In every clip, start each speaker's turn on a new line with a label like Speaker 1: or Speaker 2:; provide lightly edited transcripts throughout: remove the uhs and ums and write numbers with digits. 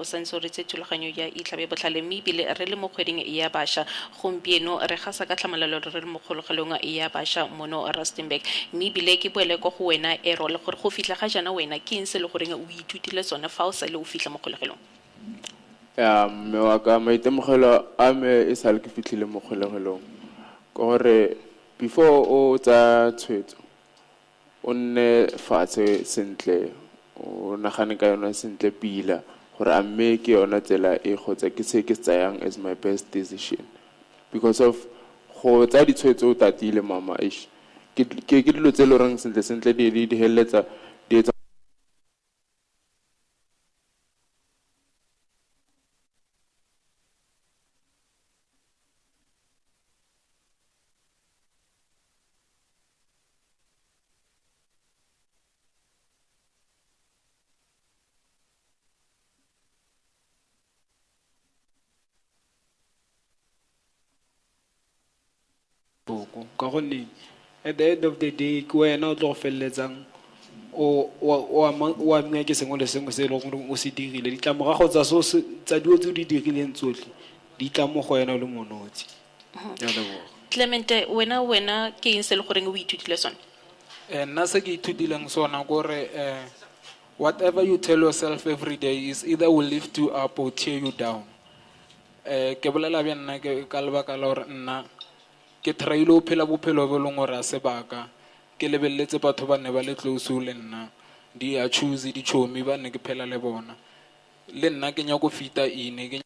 Speaker 1: o santse o reetse thulaganyo ya Itlhabe Botlhale mme ebile re le mo kgweding ya bašwa. Gompieno re gasa ka tlhamalalo re le mo kgologelong ya bašwa mono Rustenburg. Mme ebile ke boele kwa go wena Errol gore go fitlha ga jaana wena ke eng se e le goreng o ithutile sone fa o sale o fitlha mo kgolegelong?
Speaker 2: Ya mme wa ka maitemogelo a me e sale ke fitlhile mo kgolegelong ke gore before o tsaya tshwetso o nne fatshe sentle o nagane ka yona sentle pila gore a mme ke yona tsela e kgotsa ke se ke se tsayang as my best decision, because of go tsaya ditshwetso o tatile mama eish ke dilo tse e le goreng sentle sentle di feleletsa di etsa
Speaker 3: Boko ka gonne at the end of the day ke wena o tlo go feleletsang o amiwa ke sengwe le sengwe se e leng gore o se dirile. Ditlamorago tsa seo tsa dilo tse o di dirileng tsotlhe di tla mo go wena o le monotsi. Ke a leboga.
Speaker 1: Clemente, wena ke eng se e le goreng o ithutile sone?
Speaker 4: Nna se ke ithutileng sona kore whatever you tell yourself every day is either will lift you up or tear you down. Ke bolela bja nna ke ka lebaka la gore nna ke try-ile go phela bophelo bo e leng gore a se baka, ke lebeletse batho ba ne ba le close le nna, di a choose ditšhomi ba ne ke phela le bona, le nna ke nyako fita ine ke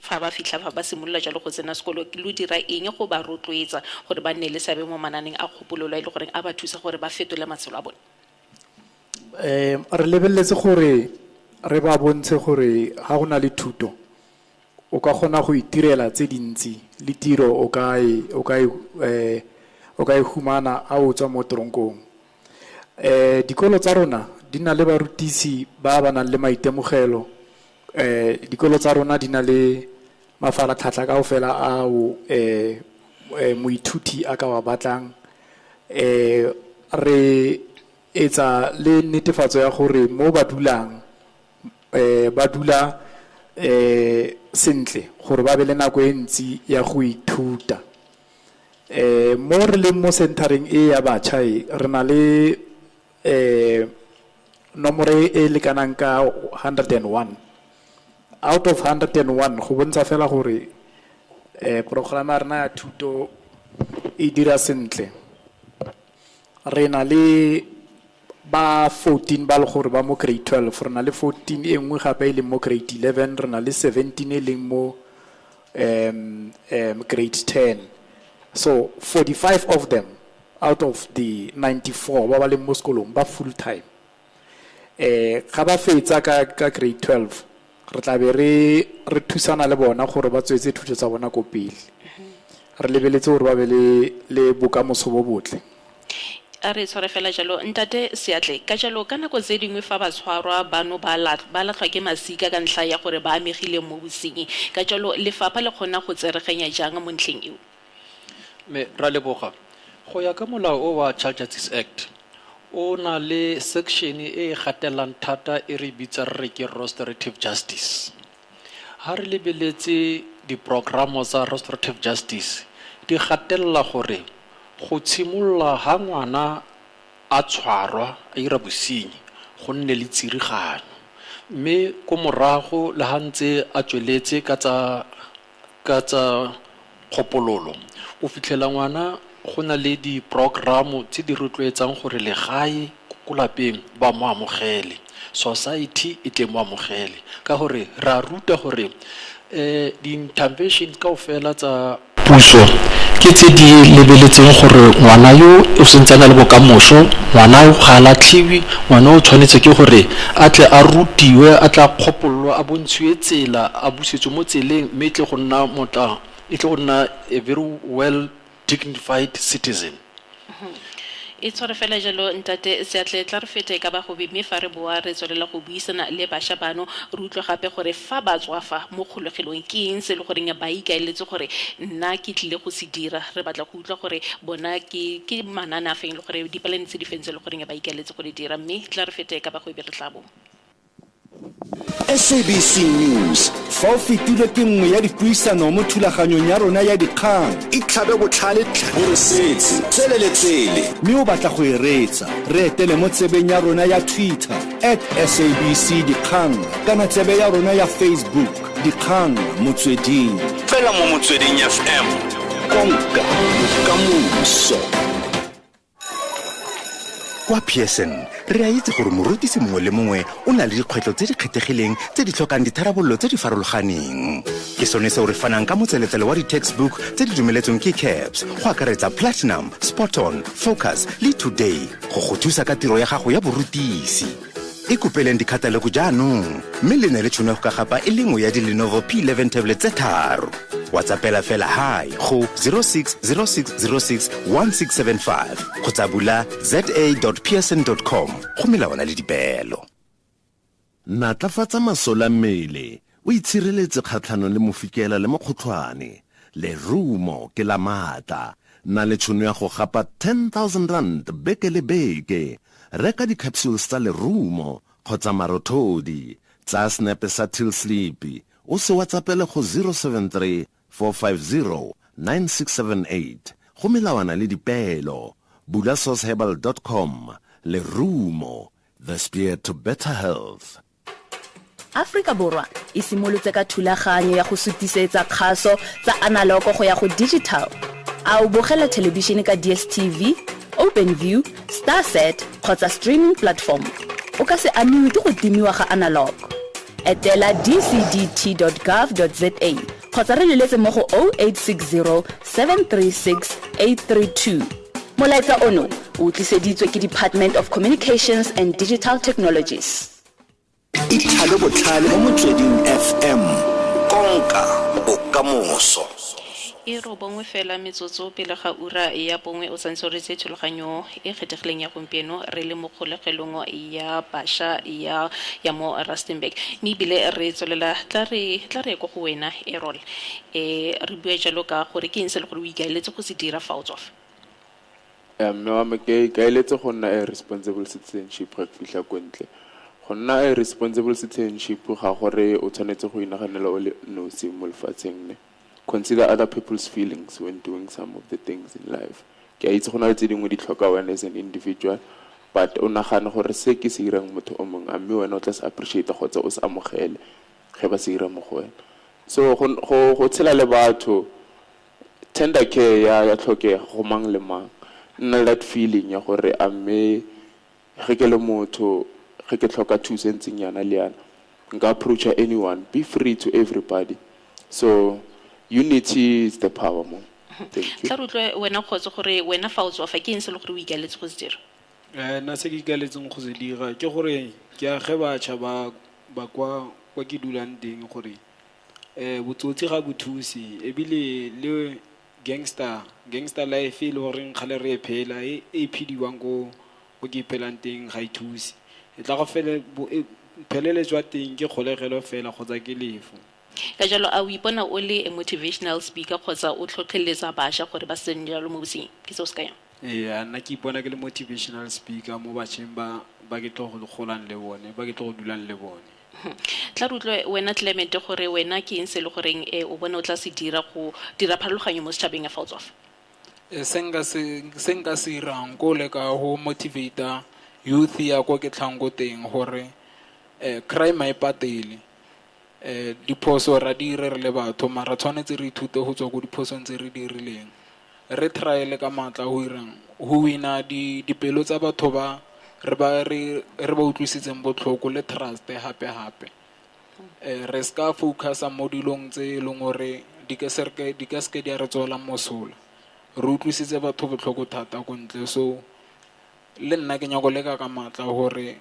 Speaker 1: Fa ba fitlha fa ba simolola jalo go tsena sekolo, lo dira eng go ba rotloetsa gore ba nne le seabe mo mananeng a kgopololo a e le goreng a ba thusa gore ba fetole matshelo a bone?
Speaker 5: Re lebeletse gore re ba bontshe gore ga go na le thuto o ka kgona go itirela tse dintsi le tiro o ka e humana a o tswa mo toronkong. Dikolo tsa rona di na le barutisi ba ba nang le maitemogelo, dikolo tsa rona di na le mafaratlhatlha kaofela ao moithuti a ka wa batlang. Re etsa le netefatso ya gore mo ba dulang ba dula sentle gore ba be le nako e ntsi ya go ithuta. Mo re leng mo centereng e ya batjha e re na le nomoro e lekanang ka 101. Out of 101 go bontsha fela gore programa ya rena ya thuto e dira sentle. Re na le ba 14 ba le gore ba mo grade 12, re na le 14 e nngwe gape e leng mo grade 11, re na le 17 e leng mo grade 10. So 45 of them out of the 94 ba ba leng mo sekolong ba full time. Ga ba fetsa ka grade 12 re tla be re thusana le bona gore ba tswetse thuto tsa bona ko pele. Re lebeletse gore ba be le bokamoso bo botle.
Speaker 1: A re tshware fela jalo ntate Seatle, ka jalo ka nako tse dingwe fa ba tshwarwa bano ba latlhwa ke masika ka ntlha ya gore ba amegile mo bosenyi, ka jalo lefapha le kgona go tsereganya jang mo ntlheng eo?
Speaker 6: Me ra leboga. Go ya ka molao o wa Child Justice Act o na le section e e gatelang thata e re bitsa re ke restorative justice. Ha re lebeletse diprogramo tsa restorative justice di gatelela gore go tshimolola ha ngwana a tshwarwa a ira bosenyi go nne le tsiriganyo. Mme ko morago le ha ntse a tsweletse ka tsa kgopololo, o fitlhela ngwana go na le di-programme tse di rotloetsang gore legae ko lapeng ba mo amogele, society e tle mo amogele, ka gore re a ruta gore di-intervention kaofela tsa puso ke tse di lebeletseng gore ngwana yo o sentse a na le bokamoso, ngwana o ga a latlhiwe, ngwana o tshwanetse ke gore a tle a rutiwe, a tla kgopololwa, a bontshiwe tsela, a busetswe mo tseleng, mme e tle go nna motla, e tle go nna a very well dignified citizen.
Speaker 1: E tshware fela jalo ntate Seatle, tla re fete ka ba gobe, mme fa re boa re tswelela go buisana le bašwa bano, re utlwe gape gore fa ba tswa fa mo kgolegelong ke eng se e le goreng ba ikaeletse gore nna ke tlile go se dira. Re batla go utlwa gore bona ke manane a feng le gore dipalane tse di feng tse e le goreng ba ikaeletse go di dira, mme tla re fete ka ba gobe re tla bo.
Speaker 7: SABC News, fa o fetilwe ke nngwe ya dipuisano mo thulaganyong ya rona ya dikgang,
Speaker 8: itlhabe botlhale gore setse tsele le tsele,
Speaker 7: mme o batla go e reetsa, re etele mo tsebeng ya rona ya Twitter @SABC Dikgang kana tsebe ya rona ya Facebook Dikgang Motsweding.
Speaker 8: Fela mo Motsweding FM, konka bokamoso.
Speaker 9: Kwa Pearson, re a itse gore morutisi mongwe le mongwe o na le dikgwetlho tse di kgethegileng tse di tlhokang ditharabololo tse di farologaneng. Ke sone seo re fanang ka motseletsele wa di-textbook tse di dumeletsweng ke CAPS, go akaretsa Platinum, Spot-On, Focus le Today, go thusa ka tiro ya gago ya borutisi. E kopeleng dikhataloko jaanong, mme le ne le tšhono ya go ka gapa e le nngwe ya di-Lenovo P11 tablet tse 3. WhatsAppela fela hi go 06 06 06 1675 kgotsa bula za.pearson.com go melawana le dipeelo.
Speaker 10: Natlafatsa masole a mmele, o itshireletse kgatlhanong le mofikela le mokgotlhwane. Lerumo ke la maatla, na le tšhono ya go gapa 10,000 rand beke le beke. Reka di-capsules tsa lerumo kgotsa marothodi, tsaya senepe sa till slip, o se WhatsAppele go 073 450 9678 go melawana le dipeelo. Bula sourceherbal.com. Lerumo, the spear to better health.
Speaker 11: Afrika Borwa e simolotse ka thulaganyo ya go sutisetsa kgaso tsa analog go ya go digital. A o bogela thelebišene ka DStv, OpenView, StarSat kgotsa streaming platform? O ka se amiwe ke go timiwa ga analog. Etela dcdt.gov.za kgotsa re leletse mo go 0860 736 832. Molaetsa ono o tliseditswe ke Department of Communications and Digital Technologies.
Speaker 8: Itlhabe botlhale mo Motsweding FM, konka bokamoso.
Speaker 1: E robongwe fela metsotso pele ga ura ya bongwe, o santse o reetse thulaganyo e kgethegileng ya gompieno re le mo kgolegelong ya bašwa ya mo Rustenburg, mme ebile re tswelela tla re ye ko go wena Errol. Re bue jalo ka gore ke eng se le gore o ikaeletse go se dira fa o tswa fa?
Speaker 2: Mme wa me, ke ikaeletse go nna a responsible citizenship ga ke fitlha ko ntle. Go nna a responsible citizenship ga gore o tshwanetse go inaganela o le nosi mo lefatsheng ne. Consider other people's feelings when doing some of the things in life. Ke a itse go na le tse dingwe di tlhoka wena as an individual, but o nagane gore se ke se irang motho o mongwe, a mme wena o tla se appreciate kgotsa o se amogele ge ba se ira mo go wena. So go tshela le batho, tender care ya tlhokega go mang le mang. Nna le that feeling ya gore a mme ge ke le motho, ge ke tlhoka thuso e ntseng yana le yana, nka approach anyone, be free to everybody. So unity is the power mo. Thank you.
Speaker 1: Tla re utlwe wena kgotsa gore wena fa o tswa fa ke eng se le gore o ikaeletse go se dira?
Speaker 3: Nna se ke ikaeletseng go se dira ke gore ke age batjha ba kwa ke dulang teng gore botsotsi ga bo thuse, ebile le gangster life e le goreng kgale re e phela e phediwang ko ke phelang teng ga e thuse. E tla go pheleletswa teng ke kgolegelo fela kgotsa ke lefu.
Speaker 1: Ka jalo a o ipona o le a motivational speaker kgotsa o tlhotlheletsa bašwa gore ba se nne jalo mo bosenying? Ke seo se ka yang?
Speaker 3: Ee, nna ke ipona ke le motivational speaker mo batšheng ba ke tlo go golang le bone, ba ke tlo go dulang le bone.
Speaker 1: Tla re utlwe wena Clement gore wena ke eng se le goreng o bone o tla se dira go dira pharologanyo mo setšhabeng ya fa o tswa fa?
Speaker 4: Se nka se irang ko leka go motivate youth ya ko ke tlhang ko teng gore Crime ha e patele. Diphoso ra di dire re le batho, mara tshwanetse re ithute go tswa ko diphosong tse re dirileng. Re try-ele ka maatla go irang, go wina dipelo tsa batho ba re ba re ba utlwisitseng botlhoko le trust hape hape. Re ska focusa mo dilong tse e leng gore di ka seke di a re tswela mosola. Re utlwisitse batho botlhoko thata ko ntle, so le nna ke nyako leka ka maatla gore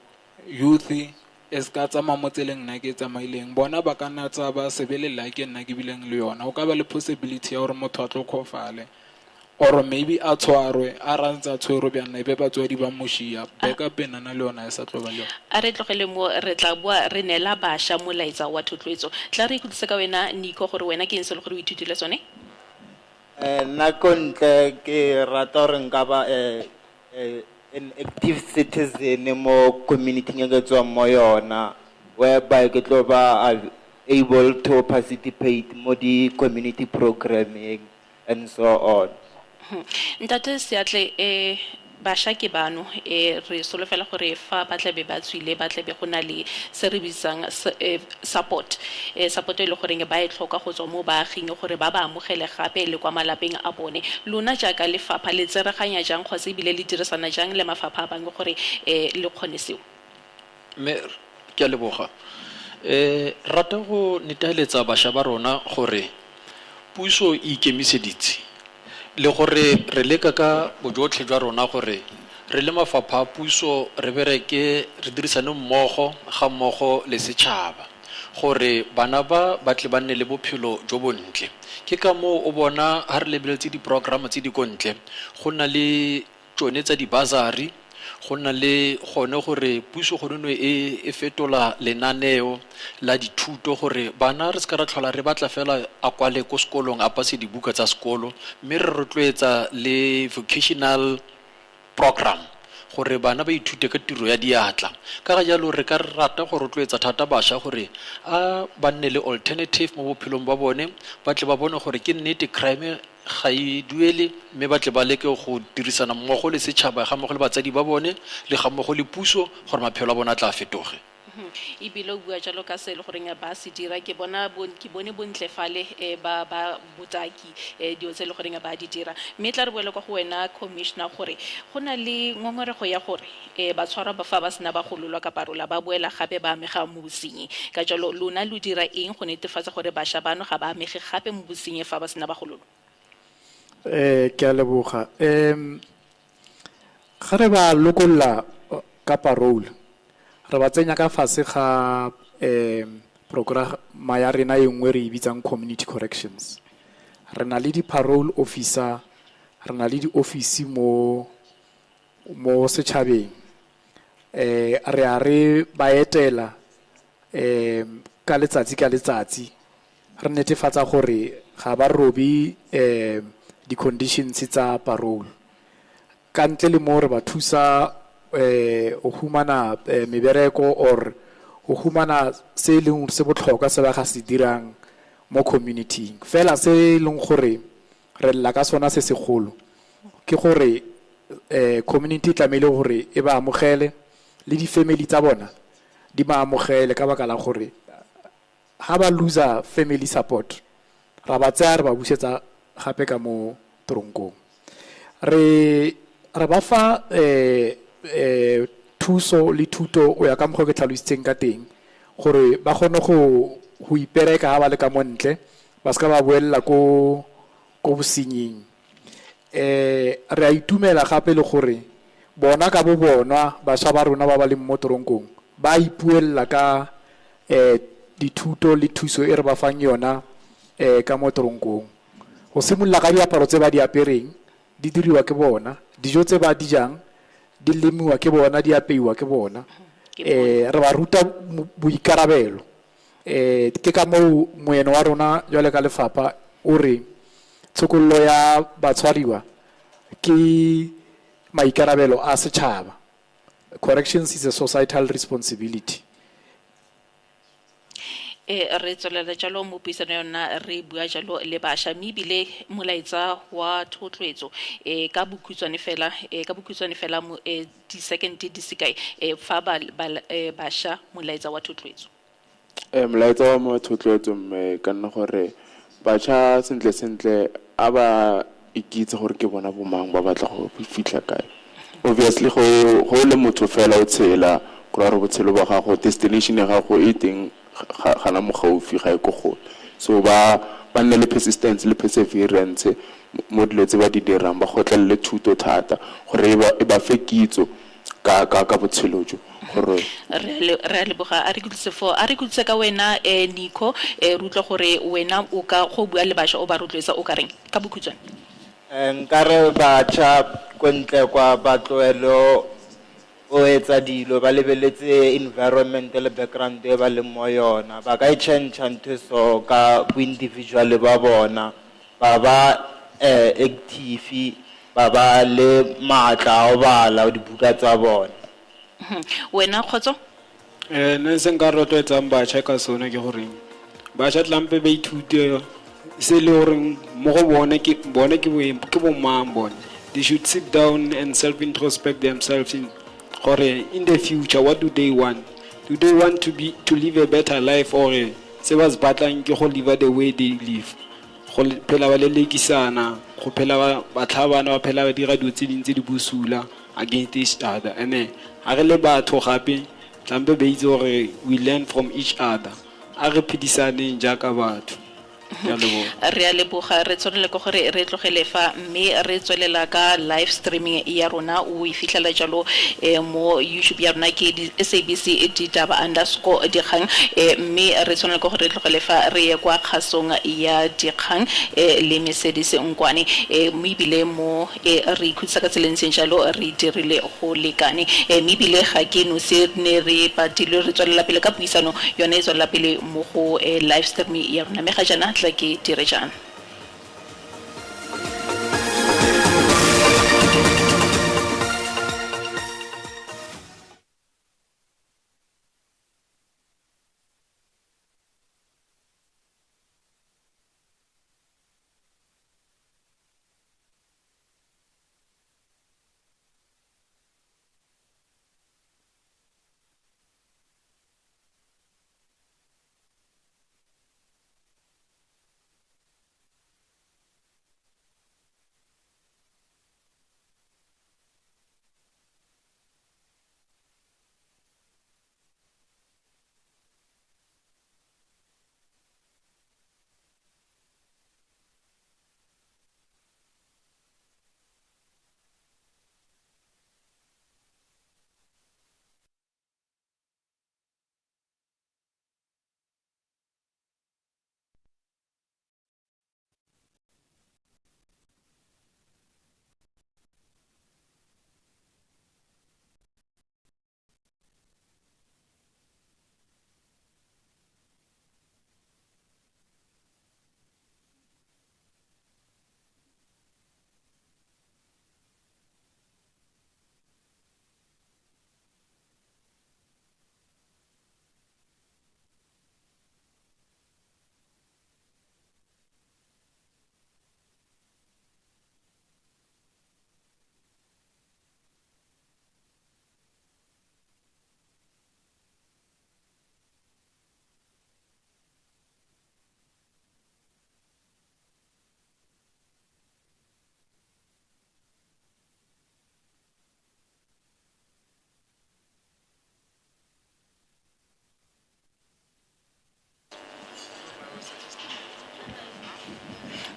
Speaker 4: youth e ska tsamaya mo tseleng nna ke e tsamaileng. Bona ba ka nna tsa ba se be le luck e nna ke bileng le yona. O ka ba le possibility ya gore motho a tlo kgofale, or maybe a tshwarwe, a ra ntse a tshwerwe bjana, e be batswadi ba mo šia. Backup e nana le yona e sa tlo ba le yona.
Speaker 1: A re tlogele mo, re tla boa re neela bašwa molaetsa wa thotloetso. Tla re ikutlwise ka wena Nico gore wena ke eng se le gore o ithutile sone?
Speaker 12: Nna ko ntle ke rata gore nka ba an active citizen mo community e ke tswang mo yona, whereby ke tlo ba able to participate mo di community programming and so on.
Speaker 1: Ntate Seatle, bašwa ke bano, re solofela gore fa ba tlabe ba tswile, ba tlabe go na le se re bitsang support. Support e le goreng ba e tlhoka go tswa mo baaging gore ba ba amogele gape le kwa malapeng a bone. Lona jaaka lefapha le tsereganya jang kgotsa ebile le dirisana jang le mafapha a bangwe gore le kgone seo?
Speaker 6: Mme ke a leboga. Rata go netefaletsa bašwa ba rona gore puso e ikemiseditse le gore re leka ka bojotlhe jwa rona gore re le mafapha a puso re bereke, re dirisane mmogo ga mmogo le setšhaba gore bana ba ba tle ba nne le bophelo jo bontle. Ke ka moo o bona ha re lebeletse di-program tse di ko ntle, go na le tsone tsa di-bursary, go na le gone gore puso gone no e fetola lenaneo la dithuto gore bana re seka ra tlhola re batla fela a kwale ko sekolong, a pase dibuka tsa sekolo, mme re rotloetsa le vocational program gore bana ba ithute ka tiro ya diatla. Ka ga jalo re ka rata go rotloetsa thata bašwa gore a ba nne le alternative mo bophelong ba bone, ba tle ba bone gore ke nnete crime ga e duele, mme ba tle ba leke go dirisana mmogo le setšhaba ga mmogo le batsadi ba bone le ga mmogo le puso gore maphelo a bone a tla fetoge.
Speaker 1: Ebile o bua jalo ka se e le goreng ba se dira, ke bona ke bone bontle fale, ba botaki, dilo tse e le goreng ba di dira. Mme tla re boele kwa go wena commissioner gore go na le ngongorego ya gore, batshwarwa ba fa ba sena ba gololwa ka parola ba boela gape ba amega mo bosenyi. Ka jalo lona lo dira eng go netefatsa gore bašwa bano ga ba amege gape mo bosenyi fa ba sena ba gololwa?
Speaker 5: Ke a leboga. Ga re ba lokolla ka parole, re ba tsenya ka fase ga programa ya rena e nngwe re e bitsang community corrections. Re na le di-parole officer, re na le di-office mo setšhabeng. Re a re ba etela ka letsatsi ka letsatsi, re netefatsa gore ga ba robe di-conditions tsa parole. Ka ntle le moo re ba thusa o humana mebereko or o humana se e leng se botlhokwa se ba ga se dirang mo community-ing. Fela se e leng gore re lla ka sona se segolo ke gore community tlamehile gore e ba amogele le di-family tsa bona di ba amogele, ka baka la gore ha ba loser family support ra ba tsaya re ba busetsa gape ka mo tronkong. Re ba fa thuso le thuto o ya ka mokgwa ke tlhalositseng ka teng gore ba kgone go ipereka ha ba le ka mo ntle, ba seka ba boella ko bosenying. Re a itumela gape le gore bona ka bo bona bašwa ba rona ba ba leng mo tronkong ba ipuella ka dithuto le thuso e re ba fang yona ka mo tronkong. Go simolola ka diaparo tse ba di apereng di diriwa ke bona, dijo tse ba di jang di lemiwa ke bona, di apeiwa ke bona. Re ba ruta boikarabelo. Ke ka moo moeno wa rona jwale ka lefapha o re tshokollo ya batshwariwa ke maikarabelo a setšhaba. Corrections is a societal responsibility.
Speaker 1: Re tswelela jalo mo puisano ya yona, re bua jalo le bašwa, mme ebile molaetsa wa thotloetso ka bokhutshwane fela, ka bokhutshwane fela mo di-second di sekae, fa bašwa molaetsa wa thotloetso.
Speaker 2: Molaetsa wa mo thotloetso mme ka nna gore batjha sentle sentle a ba ikitse gore ke bona bomang, ba batla go fitlha kae. Obviously go le motho fela o tshela, go raya gore botshelo ba gago, destination ya gago e teng gana mo gaufi, ga e ko gole. So ba nne le persistence le perseverance mo dilo tse ba di dirang, ba gotlelele thuto thata gore e ba fe kitso ka botshelo jo. Gore
Speaker 1: re a leboga. A re kutlwise fo, a re kutlwise ka wena, Nico, re utlwa gore wena o ka go bua le bašwa o ba rotloetsa o ka reng ka bokhutshwane.
Speaker 12: Nkare batjha ko ntle kwa ba tlohele o etsa dilo, ba lebeletse environment le background e ba leng mo yona. Ba ka e change ntho so ka bo individual ba bona, ba ba active, ba ba le matla a ho bala dibuka tsa bona.
Speaker 1: Wena Kgotso?
Speaker 3: Nna se nka rotloetsang batjha ka sone ke gore batjha tlampe ba ithute se le horeng mo go bone ke bone ke bo, ke bo mang bone. They should sit down and self-introspect themselves in gore in the future what do they want? Do they want to live a better life or se ba se batlang ke go live the way they live? Go phela ba lelekisana, go phela ba tlhabana, ba phela ba dira dilo tse ding tse di bosula against each other. And ha re le batho gape tlampe ba itse gore we learn from each other. A re phedisaneng jaaka batho. Ke a leboga.
Speaker 1: Re a leboga, re tshwanela ke gore re tlogele fa, mme re tswelela ka live streaming ya rona. O e fitlhela jalo mo YouTube ya rona ke di SABC ditaba underscore dikgang, mme re tshwanela ke gore re tlogele fa re ye kwa kgasong ya dikgang le Mercedes Nkwane, mme ebile mo re ikhutsa ka tseleng ntseng jalo, re dirile go lekane, mme ebile ga ke nosi, ne re patilwe, re tswelela pele ka puisano yone e tswelela pele mo go live stream ya rona, mme ga jaana tla ke dire jaana.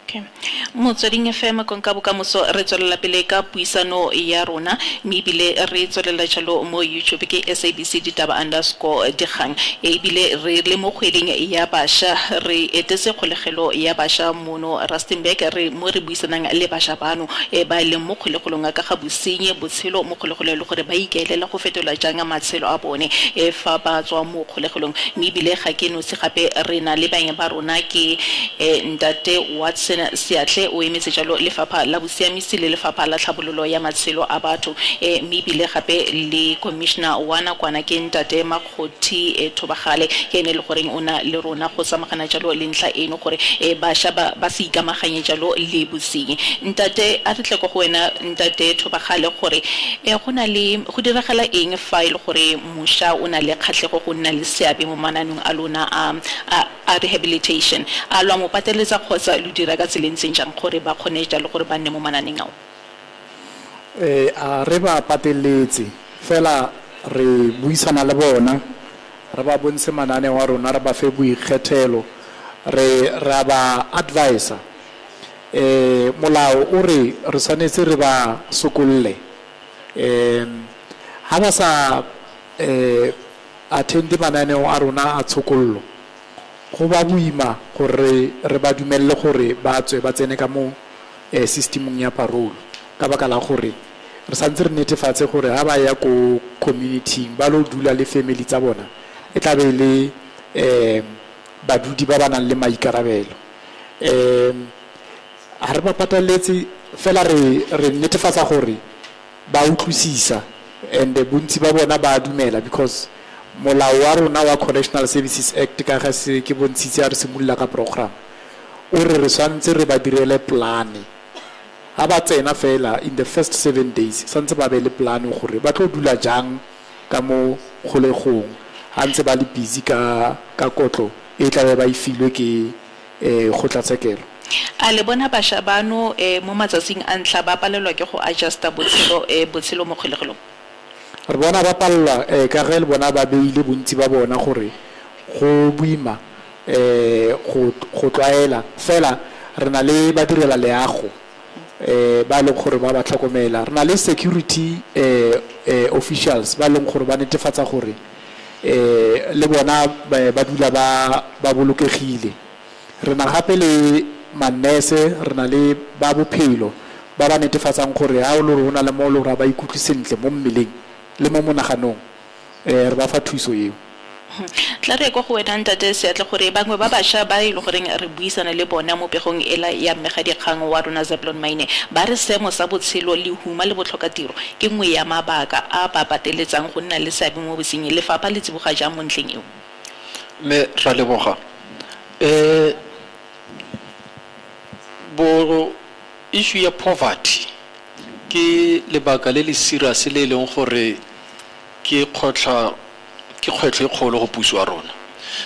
Speaker 1: Okay. Motsweding FM konka bokamoso, re tswelela pele ka puisano ya rona, mme ebile re tswelela jalo mo YouTube ke SABC ditaba underscore dikgang. Ebile re le mo kgweding ya bašwa, re etetse kgolegelo ya bašwa mono Rustenburg, re mo re buisanang le bašwa bano ba e leng mo kgolegelong ka ga bosenyi botshelo mo kgolegelong, le gore ba ikaelela go fetola jang matshelo a bone fa ba tswa mo kgolegelong. Mme ebile ga ke nosi gape, re na le baeng ba rona ke ntate Watson Seatle Seatle o emetse jalo lefapha la bosiamisi le lefapha la tlhabololo ya matshelo a batho, mme ebile gape le commissioner wa nakwana ke ntate Makgothi Thobagale, ke ene e le goreng o na le rona go samagana jalo le ntlha eno gore bašwa ba se ikamaganye jalo le bosenyi. Ntate, a re tle ko go wena ntate Thobagale gore go na le go diragala eng fa e le gore mošwa o na le kgatlhego go nna le seabe mo mananeng a lona a rehabilitation, a lwa mo pateletsa kgotsa lo dira ka tsela e ntseng jang gore ba kgone jalo gore ba nne mo mananeng ao?
Speaker 5: A re ba pateletse fela, re buisana le bona, re ba bontshe mananeo a rona, re ba fe boikgethelo, re ra ba advisa. Molao o re re tshwanetse re ba sokolle, ha ba sa attend mananeo a rona a tshokollo, go ba boima gore re ba dumelle gore ba tswe ba tsene ka mo systemong ya parole, ka baka la gore re santse re netefatse gore ha ba ya ko community-ing ba lo dula le family tsa bona, e tla be le badudi ba ba nang le maikarabelo. Ha re ba pataletse fela, re netefatsa gore ba utlwisisa, and bontsi ba bona ba dumela, because molao wa rona wa Correctional Services Act, ka ga se ke bontshitse a re simolola ka program, o re re tshwanetse re ba direle plan. Ha ba tsena fela in the first 7 days, santse ba be le plan gore ba tlo dula jang ka mo kgolegong, ha ntse ba le busy ka kotlo e tla be ba e filwe ke kgotlatshekelo.
Speaker 1: A le bona bašwa bano mo matsatsing a ntlha ba palelwa ke go adjusta botshelo mo kgolegelong?
Speaker 5: Re bona ba palelwa, ka ge le bona ba beile bontsi ba bona gore go boima go tlwaela, fela re na le badirela leago ba leng gore ba ba tlhokomela, re na le security officials ba leng gore ba netefatsa gore le bona ba dula ba bolokegile. Re na gape le manese, re na le ba bophelo ba ba netefatsang gore ha o le gore o na le mo o le gore ha ba ikutlwe sentle mo mmeleng le mo monaganong, re ba fa thuso eo.
Speaker 1: Tla re kwa go wena ntate Seatle gore bangwe ba bašwa ba e le goreng re buisana le bona mo pegong ela ya mmegadikgang wa rona Zeblon Maine, ba re seemo sa botshelo, lehuma le botlhokatiro ke nngwe ya mabaka a ba pateletsang go nna le seabe mo bosenyi. Lefapha le tsiboga jang mo ntlheng eo?
Speaker 6: Mme ra leboga. Bo issue ya poverty ke lebaka le le serious le e leng gore ke kgwetlho e kgolo go puso ya rona,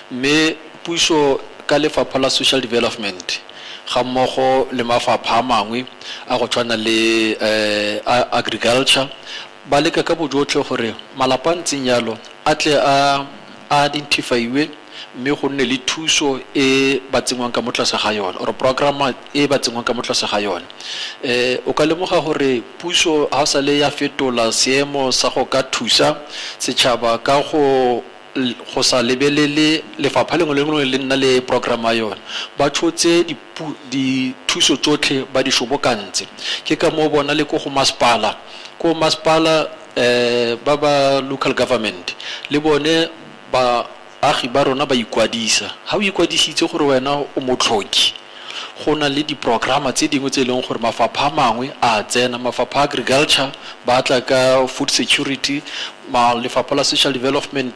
Speaker 6: mme puso ka lefapha la social development ga mmogo le mafapha a mangwe a go tshwana le agriculture ba leka ka bojotlhe gore malapa a ntseng jalo a tle a identifyiwe, mme go nne le thuso e ba tsenngwang ka mo tlase ga yone, or programa e ba tsenngwang ka mo tlase ga yone. O ka lemoga gore puso ha o sa le ya fetola seemo sa go ka thusa setšhaba ka go sa lebelele lefapha lengwe le lengwe le nna le programa ya yone, ba tshotse dithuso tsotlhe ba di shobokantse. Ke ka moo bona le ko go masepala, ko masepala ba ba local government le bone ba agi ba rona ba ikwadisa. Ha o ikwadisitse gore wena o motlhoki, go na le diprograma tse dingwe tse e leng gore mafapha a mangwe a tsena, mafapha a agriculture ba tla ka food security, lefapha la social development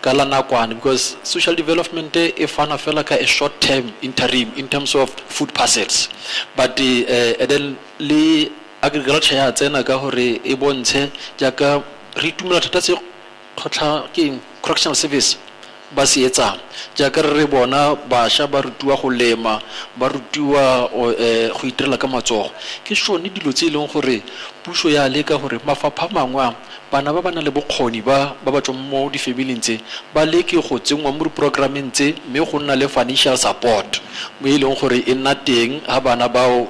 Speaker 6: ka la nakwana, because social development e fana fela ka a short term interim in terms of food parcels, but and then le agriculture ya tsena ka gore e bontshe jaaka re itumela thata se kgotlha ke correctional service ba se etsang, jaaka re bona bašwa ba rutiwa go lema, ba rutiwa go itirela ka matsogo. Ke sone dilo tse e leng gore puso ya leka gore mafapha a mangwe a bana ba ba nang le bokgoni ba ba tswang mo di-family-ing tse ba leke go tsenngwa mo di-programmeng tse, mme go nna le financial support mo e leng gore e nna teng ha bana bao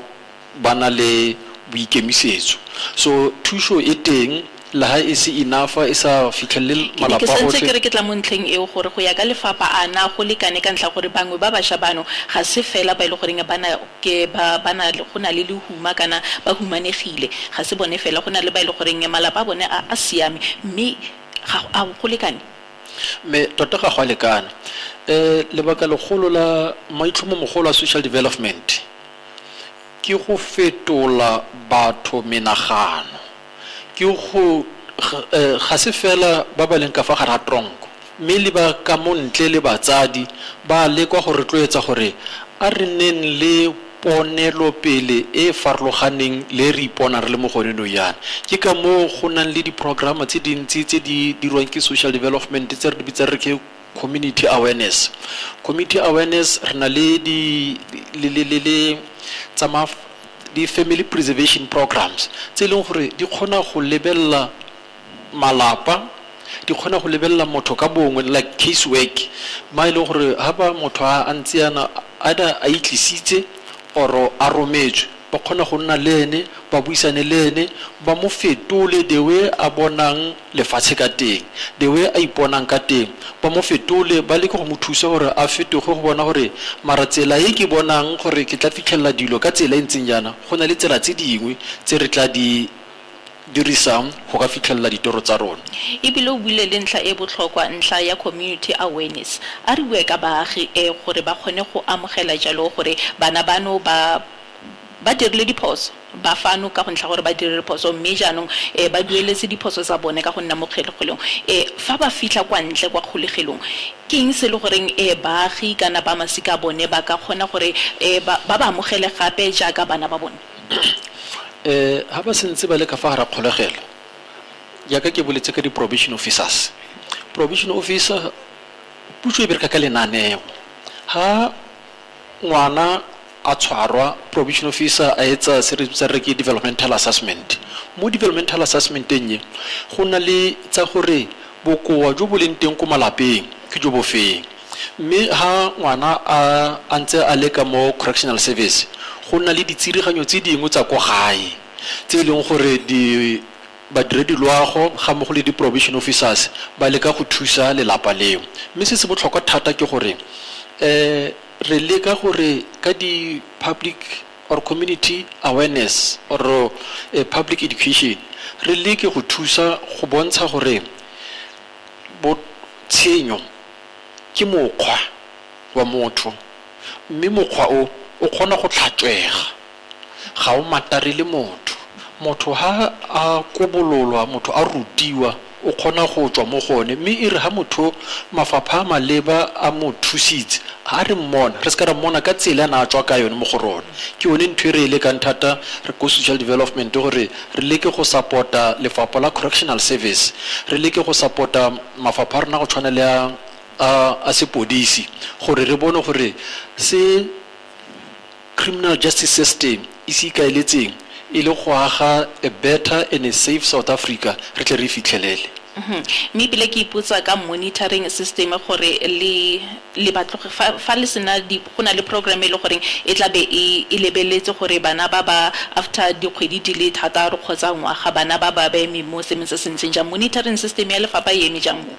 Speaker 6: ba na le boikemisetso. So thuso e teng, le ha e se enough, e sa fitlhelele malapa
Speaker 1: Ke santse
Speaker 6: otlhe.
Speaker 1: ke re ke tla mo ntlheng eo gore go ya ka lefapha a na go lekane ka ntlha gore bangwe ba bašwa bano ga se fela ba e le goreng ba na ke ba ba na le go na le lehuma kana ba humanegile, ga se bone fela, go na le ba e le goreng malapa a bone a siame, mme ga a go lekane.
Speaker 6: Mme tota ga go a lekana. Lebaka legolo la maitlhomo mogolo a social development Ke go fetola batho menagano, ke go ga se fela ba ba leng ka fa gare ga tronko, mme le ba ka mo ntle le batsadi ba lekwa go rotloetsa gore a re nneng le ponelopele e farologaneng le re ipona re le mo gone nou yana. Ke ka moo go nang le di-programa tse dintsi tse di dirwang ke social development tse re di bitsang re ke community awareness. Community awareness re na le di le tsa di family preservation programs tse e leng gore di kgona go lebelela malapa, di kgona go lebelela motho ka bongwe, like case work, ma e leng gore ha ba motho a ntse yana either a itlisitse or a rometswe, ba kgona go nna le ene, ba buisane le ene, ba mo fetole the way a bonang lefatshe ka teng, the way a iponang ka teng, ba mo fetole, ba leke go mo thusa gore a fetoge go bona gore mara tsela e ke bonang gore ke tla fitlhelela dilo ka tsela e ntseng jaana, go na le tsela tse dingwe tse re tla di dirisang go ka fitlhelela ditoro tsa rona.
Speaker 1: Ebile o buile le ntlha e botlhokwa, ntlha ya community awareness. A re bue ka baagi gore ba kgone go amogela jalo gore bana bano ba dirile diphoso, ba fano ka go ntlha gore ba dirile diphoso, mme jaanong ba dueletse diphoso tsa bone ka go nna mo kgolegelong. Fa ba fitlha kwa ntle kwa kgolegelong, ke eng se e le goreng baagi kana ba masika a bone ba ka kgona gore ba ba amogele gape jaaka bana ba bone?
Speaker 6: Ha ba sentse ba le ka fa gare kgolegelo, jaaka ke boletse ka di-probation officers, probation officer puso e bereka ka lenaneo. Ha ngwana a tshwarwa, probation officer a etsa se re bitsang re ke developmental assessment. Mo developmental assessmenteng e go na le tsa gore bokoa jo bo leng teng ko malapeng ke jo bo feng, mme ha ngwana a ntse a le ka mo correctional service, go na le ditsiriganyo tse dingwe tsa ko gae tse e leng gore di badiredi loago ga mmogo le di-probation officers ba leka go thusa lelapa leo. Mme se se botlhokwa thata ke gore re leka gore ka di-public or community awareness or public education re leke go thusa go bontsha gore bo tshenyo ke mokgwa wa motho, mme mokgwa o o kgona go tlhatswega, ga o matarele motho. Motho ha a kobololwa, motho a rutiwa, o kgona go tswa mo gone. Mme e re ha motho mafapha a maleba a mo thusitse, ha re mmona, re se ka ra mmona ka tsela a na a tswa ka yone mo go rona. Ke yone ntho e re e lekang thata re ko social development gore re leke go support-a lefapha la correctional service, re leke go support-a mafapha a rona go tshwana le a sepodisi, gore re bone gore se criminal justice system e se ikaeletseng e le go aga a better and a safe South Africa, re tle re fitlhelele.
Speaker 1: Mme ebile ke ipotsa ka monitoring system gore le batloge fa le sena di, go na le program e le goreng e tla be e lebeletse gore bana ba ba after dikgwedi di le thataro kgotsa ngwaga, bana ba ba eme mo seemong se se ntseng jang. Monitoring system ya lefapha e eme jang mo?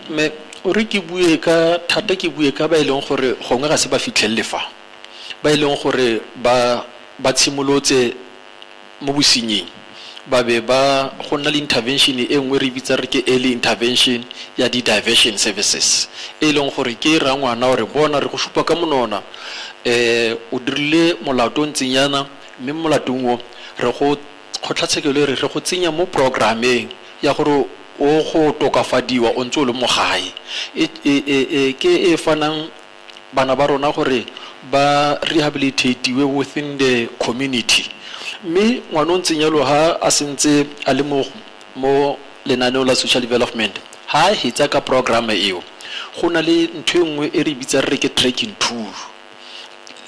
Speaker 6: Me o re ke bue ka thata, ke bue ka ba e leng gore gongwe ga se ba fitlhelele fa, ba e leng gore ba tshimolotse mo bosenying, ba be ba go nna le intervention e nngwe re bitsa re ke early intervention ya di-diversion services, e leng gore ke ra ngwana gore bona re go supa ka monona, o dirile molato o ntseng yana, mme molatong o re go kgotlatshekelo e re re go tsenya mo programmeng ya gore o go tokafadiwa o ntse o le mo gae. Ke e fanang bana ba rona gore ba rehabilitatiwe within the community. Mme ngwana o ntseng jalo ha a sentse a le mo lenaneong la social development, ha a hetsa ka programme eo, go na le ntho e nngwe e re bitsang re ke tracking tool,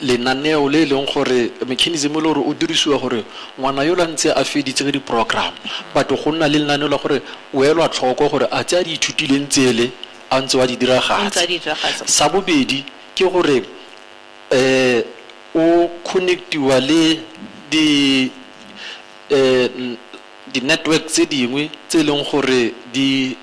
Speaker 6: lenaneo le e leng gore mechanism e le gore o dirisiwa gore ngwana yo la ntse a feditse ka di-program, but go nna le lenaneo la gore o elwa tlhoko gore a tse a di ithutileng tsele a ntse wa di diragatsa.
Speaker 1: Ntse a di diragatsa.
Speaker 6: Sa bobedi ke gore o connectiwa le di-network tse dingwe tse e leng gore di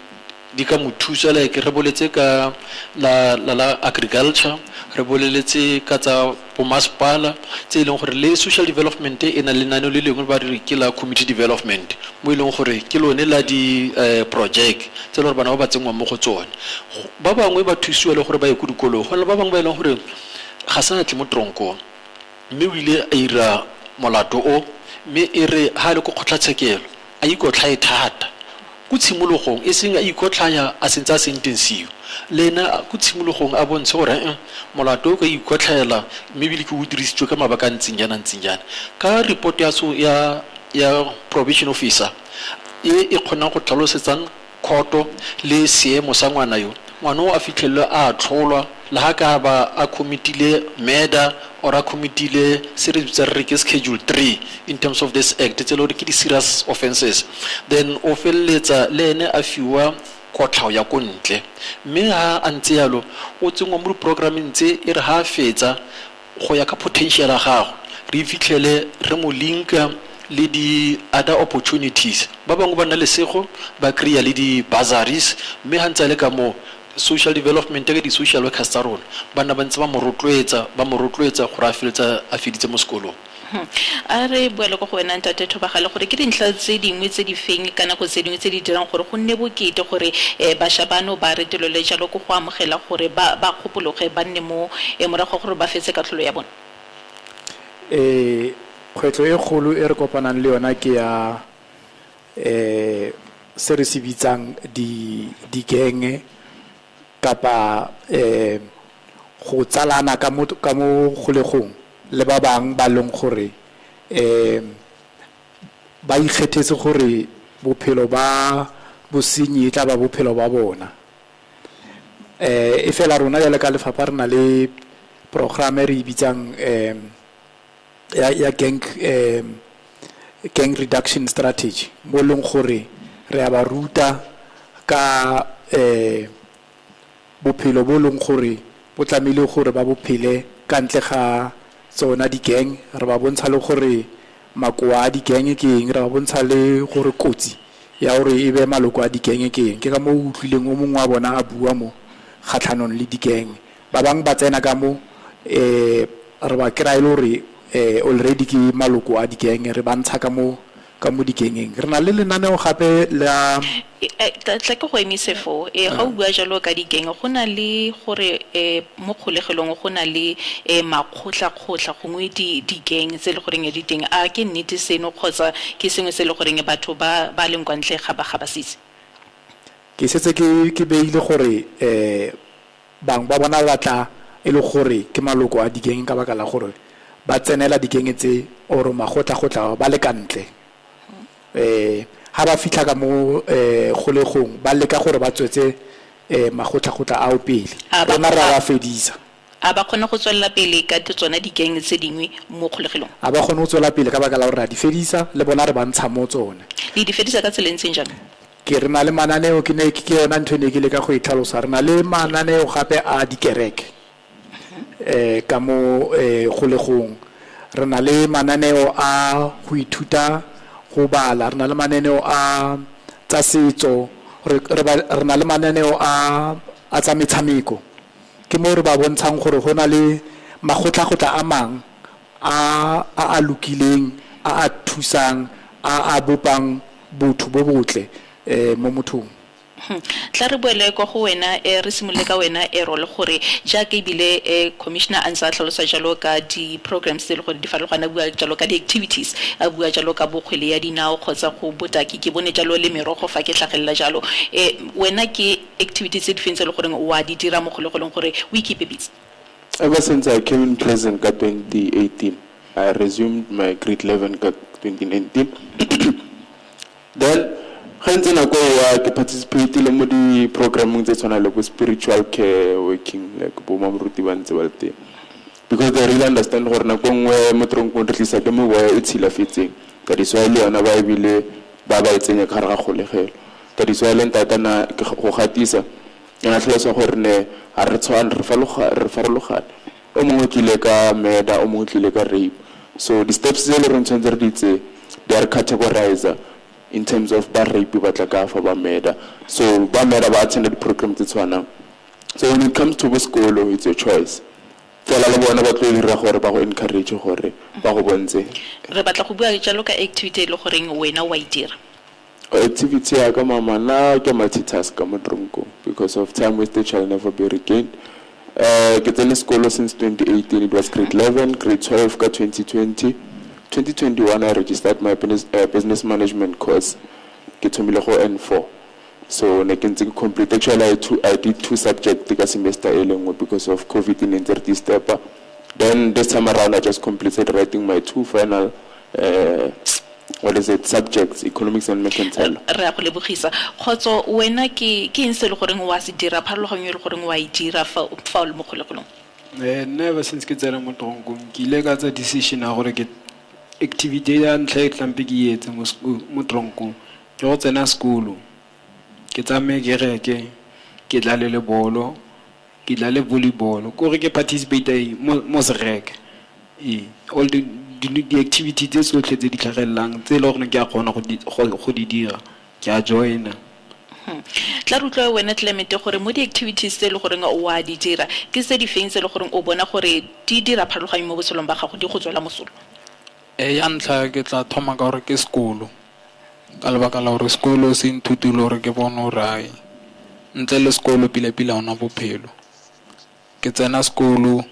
Speaker 6: ka mo thusa, like re boletse ka la agriculture, re boleletse ka tsa bomasepala, tse e leng gore le social development e na le lenaneo le lengwe ba re ke la community development, mo e leng gore ke lone la di project tse e leng gore bana ba ba tsenngwang mo go tsone. Ba bangwe ba thusiwa le gore ba ye ko dikolong, go na le ba bangwe ba e leng gore ga sa tle mo tronkong, Mme o ile a ira molato o, mme e re ha le ko kgotlatshekelo a ikotlhae thata ko tshimologong, e seng a ikotlhaya a sentse a sentensiwa. Le ena ko tshimologong a bontshe gore molato o ka ikotlhaela, mme ebile ke o dirisitswe ka mabaka a ntseng jaana, ntseng jaana. Ka report ya so ya probation officer e e kgonang go tlhalosetsang khoto le seemo sa ngwana yo, ngwana o a fitlhelelwe a atlholwa le ha ka ba a committile murder or a committile se re bitsang re ke schedule 3 in terms of this act, tse e le gore ke di-serious offences, then o feleletsa le ene a fiwa kotlhao ya ko ntle. Mme ha a ntse yalo o tsenngwa mo di-programmeng tse e re ha a fetsa go ya ka potential ya gagwe, re fitlhele re mo linka le di-other opportunities. Ba bangwe ba nna lesego ba kry-a le di-bursaries, mme ha ntse a le ka moo social development ka di-social workers tsa rona ba nna ba ntse ba mo rotloetsa, ba mo rotloetsa gore a feletsa a feditse mo sekolong.
Speaker 1: A re boele ko go wena ntate Thobagale, gore ke dintlha tse dingwe tse di feng ka nako tse dingwe tse di dirang gore go nne bokete gore bašwa bano ba retelelwe jalo ko go amogela gore ba kgopologe ba nne mo morago ga gore ba fetse katlholo ya bona?
Speaker 5: Kgwetlho e kgolo e re kopanang le yona ke ya se re se bitsang di-gang kapa go tsalana ka mo kgolegong le ba bang ba leng gore ba ikgethetse gore bophelo ba bosenyi e tla ba bophelo ba bona. E fela rona jalo ka lefapha re na le programme e re e bitsang ya gang reduction strategy, mo leng gore re a ba ruta ka bophelo bo leng gore bo tlamehile gore ba bophele ka ntle ga tsona di-gang. Re ba bontsha le gore makoa a di-gang ke eng, re ba bontsha le gore kotsi ya gore e be maloko a di-gang ke eng. Ke ka mo o utlwileng o mongwe wa bona a bua mo kgatlhanong le di-gang. Ba bangwe ba tsena ka mo re ba kry-a e le gore already ke maloko a di-gang, re ba ntsha ka mo di-gangeng. Re na le lenaneo gape la
Speaker 1: tla ke go emise foo. Ga o bua jalo ka di-gang, go na le gore mo kgolegelong go na le makgotlakgotla gongwe di-gang tse e le goreng di teng. A ke nnete seno kgotsa ke sengwe se e le goreng batho ba leng kwa ntle ga ba se itse?
Speaker 5: Ke setse ke beile gore bangwe ba bona ba tla e le gore ke maloko a di-gang ka baka la gore ba tsenela di-gang tse or makgotlakgotla ba le ka ntle. Ha ba fitlha ka mo kgolegong ba leka gore ba tswetse makgotlakgotla ao pele, rona re a ba fedisa.
Speaker 1: A ba kgone go tswelela pele ka tsona di-gang tse dingwe mo kgolegelong?
Speaker 5: A ba kgone go tswela pele ka baka la gore re a di fedisa, le bona re ba ntsha mo tsone.
Speaker 1: Le di fedisa ka tsela e ntseng jang?
Speaker 5: Ke re na le mananeo, ke ne ke yona ntho e ne ke leka go e tlhalosa. Re na le mananeo gape a dikereke ka mo kgolegong. Re na le mananeo a go ithuta go bala, re na le mananeo a tsa setso, re na le mananeo a tsa metshameko. Ke mo re ba bontshang gore go na le makgotlakgotla a mang a a lokileng, a a thusang, a a bopang botho bo botle mo mothong.
Speaker 1: Tla re boele kwa go wena, re simolole ka wena Errol, gore jaaka ebile commissioner a ntse a tlhalosa jalo ka di-programs tse e le gore di farologane, a bua jalo ka di-activities, a bua jalo ka bokgwele ya dinao kgotsa go botaki, ke bone jalo le merogo fa ke tlhagelela jalo. Wena ke activities tse di feng tse e le goreng wa di dira mo kgolegelong gore o ikepe busy?
Speaker 2: Ever since I came in prison ka 2018, I resumed my grade 11 ka 2019. Then ga ntse nako ya ke participate le mo di-programmeng tse tshwana le bo spiritual care working, like bo mamoruti ba ntse ba le teng, because they really understand gore nako nngwe mo tronkong re tlisa ke moya e tshilafetseng. That is why le yona ba ebile ba e tsenya ka gare ga kgolegelo. That is why le ntatana ke go gatisa ena tlhalosa gore ne ga re tshwane, re farologane. O mongwe tlile ka murder, o mongwe tlile ka rape. So di-steps tse le reng tshwanetse re di tseye, di a re categorizer in terms of ba rape ba tla ka fa ba murder. So ba murder ba attend di-program tse tshwanang. So when it comes to bo sekolo, it's your choice. Fela le bona ba tlo dira gore ba go encourage gore ba go bontshe.
Speaker 1: Re batla go bua jalo ka activity e le goreng wena wa e dira.
Speaker 2: Activity ya ka mama, nna ke multitask ka mo tronkong, because of time wasted shall never be regained. Ke tsene sekolo since 2018. It was grade 11, grade 12 ka 2020. 2021 I registered my business management course. Ke thomile go N4. So ne ke ntse ke complete. Actually I did 2 subjects ka semester e le nngwe because of COVID in ntse re disturb. Then this time around I just completed writing my 2 final subjects, economics and mercantile.
Speaker 1: Re a go lebogisa. Kgotso wena ke eng se le goreng wa se dira, pharologanyo e le goreng wa e dira fa o le mo kgolegelong?
Speaker 3: Nna ever since ke tsena mo tronkong ke ile ka tsa decision ya gore ke activity ya ntlha e tlampe ke etse mo tronkong ke go tsena sekolo, ke tsamaye kereke, ke dlale le bolo, ke dlale volleyball, kore ke participate mo sereke. All the activity tse tsotlhe tse di tlhagelelang tse e le gore ke a kgona go di dira, ke a joina.
Speaker 1: Tla re utlwa wena Clement gore mo di-activities tse e le goreng o a di dira ke tse di feng tse e le goreng o bona gore di dira pharologanyo mo botshelong ba gago, di go tswela mosola?
Speaker 4: Ya ntlha ke tla thoma ka gore ke sekolo, ka lebaka la gore sekolo se nthutile gore ke bone gore ai ntle le sekolo pila-pila ona bophelo. Ke tsena sekolo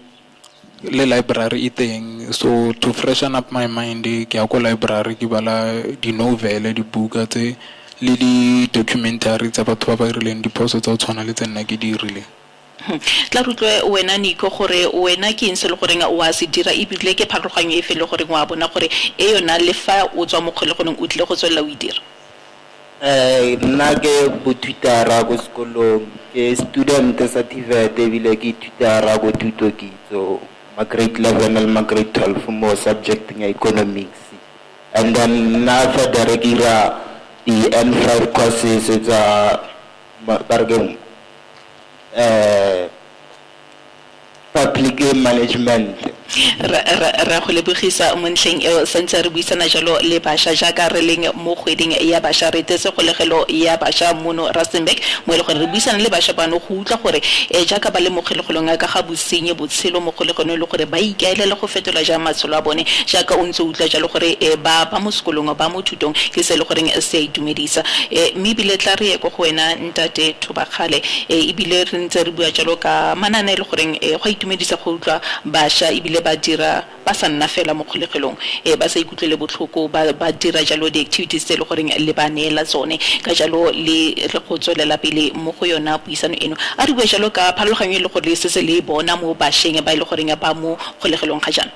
Speaker 4: le library e teng, so to freshen up my mind ke ya ko library ke bala di-novel, dibuka tse le di-documentary tsa batho ba ba rileng diphoso tsa go tshwana le tse nna ke di dirileng.
Speaker 1: Tla re utlwe wena Nico gore wena ke eng se le goreng o a se dira ebile ke pharologanyo e fe le goreng wa bona gore e yona le fa o tswa mo kgolegelong o tlile go tswelela o e dira?
Speaker 12: Nna ke bothutara ko sekolong, ke student sa TVET ebile ke ithutara ko thuto kitso ma grade 11 le ma grade 12 mo subject ya economics. And then nna further ke dira di N5 courses tsa ba re ke public management.
Speaker 1: Ra go lebogisa mo ntlheng eo, santse re buisana jalo le bašwa jaaka re leng mo kgweding ya bašwa, re tetse kgolegelo ya bašwa mono Rustenburg mo e le gore re buisana le bašwa bano go utlwa gore jaaka ba le mo kgolegelong ka ga bosenyi botshelo mo kgolegelong e le gore ba ikaelele go fetola jang matshelo a bone, jaaka o ntse o utlwa jalo gore ba mo sekolong ba mo thutong ke se e le goreng se a itumedisa. Mme ebile tla re ye ko go wena ntate Thobakgale, ebile re ntse re bua jalo ka manane e le goreng go a itumedisa go utlwa bašwa ebile ba dira ba sa nna fela mo kgolegelong, ba sa ikutlwele botlhoko, ba dira jalo di-activities tse e le goreng le ba neela tsone. Ka jalo le re go tswelela pele mo go yona puisano eno, a re bue jalo ka pharologanyo e le gore se se le bona mo bašweng ba e le goreng ba mo kgolegelong ga jaana.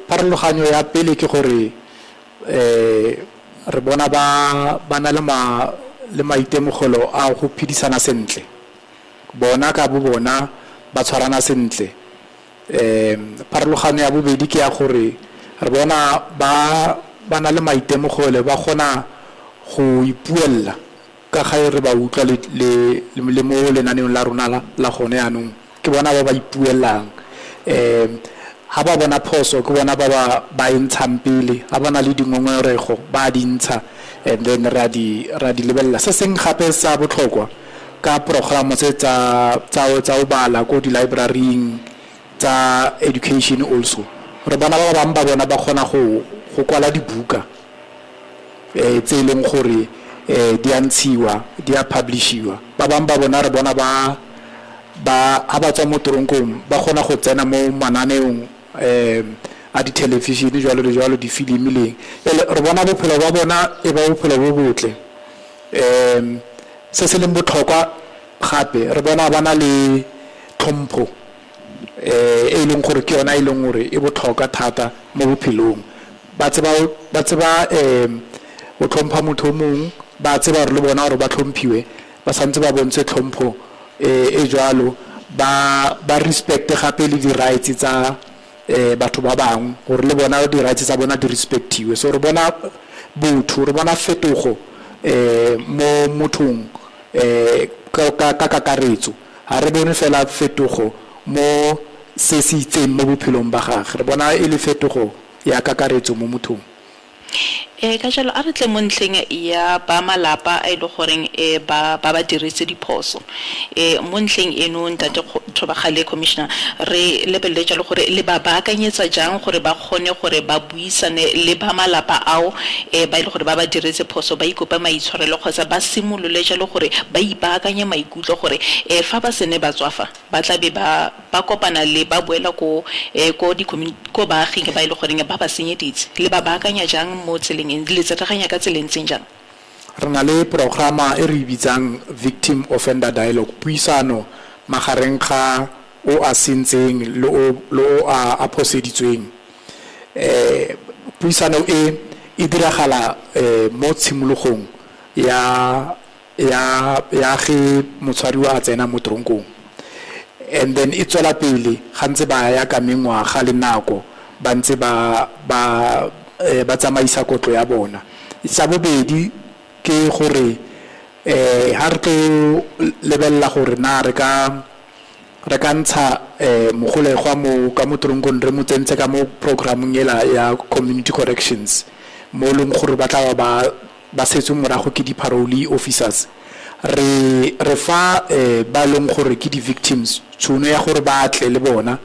Speaker 5: Pharologanyo ya pele ke gore re bona ba na le maitemogelo a go phedisana sentle, bona ka bo bona ba tshwarana sentle. Pharologanyo ya bobedi ke ya gore re bona ba na le maitemogelo, ba kgona go ipuella ka ga re ba utlwa le mo lenaneong la rona la gone jaanong, ke bona ba ba ipuellang. Ha ba bona phoso ke bona ba e ntshang pele, ha ba na le dingongorego ba di ntsha, and then ra di lebelela. Se seng gape sa botlhokwa ka program tse tsa o bala ko di-libraryng tsa education also, re bona ba bangwe ba bona ba kgona go kwala dibuka tse e leng gore di a ntshiwa, di a publishiwa. Ba bangwe ba bona re bona ba ha ba tswa mo toronkong ba kgona go tsena mo mananeong a di-television jwalo le jwalo, difilimi leng. Re bona bophelo ba bona e ba bophelo bo botle. Se se leng botlhokwa gape re bona ba na le tlhompho e leng gore ke yona e leng gore e botlhokwa thata mo bophelong. Ba tseba go tlhompha motho o mongwe, ba tseba gore le bona gore ba tlhomphiwe, ba santse ba bontshe tlhompho e jwalo, ba respect gape le di-rights tsa batho ba bangwe, gore le bona di-rights tsa bona di respectiwe. So re bona botho, re bona fetogo mo mothong ka kakaretso. Ha re bone fela fetogo mo se se itseng mo bophelong ba gagwe, re bona e le fetogo ya kakaretso mo mothong.
Speaker 1: Ka jalo a re tle mo ntlheng ya ba malapa a e le goreng ba ba diritse diphoso. Mo ntlheng eno ntate Thobakgale commissioner, re lebelele jalo gore le ba baakanyetsa jang gore ba kgone gore ba buisane le ba malapa ao ba e le gore ba ba diretse phoso, ba ikope maitshwarelo kgotsa ba simolole jalo gore ba ipaakanye maikutlo gore fa ba sene ba tswafa ba tla be ba kopana le ba boela ko ko baaging ba e le goreng ba ba senyeditse. Le ba baakanya jang mo tseleng le tsereganya ka tseleng ntseng jang?
Speaker 5: Re na le programa e re bitsang victim offender dialogue, puisano magareng ga o a sentseng le o a phoseditsweng. Puisano e e diragala mo tshimologong ya ge motshwariwa a tsena mo tronkong, and then e tswela pele ga ntse ba ya ka mengwaga le nako ba ntse ba tsamaisa kotlo ya bona. Sa bobedi ke gore ha re tlo lebelela gore na re ka ntsha mogolegwa mo ka mo tronkong re mo tsentse ka mo programmong ela ya community corrections, mo leng gore ba tla ba setswe morago ke di-parole officers. Re fa ba leng gore ke di-victims tšhono ya gore ba tle le bona,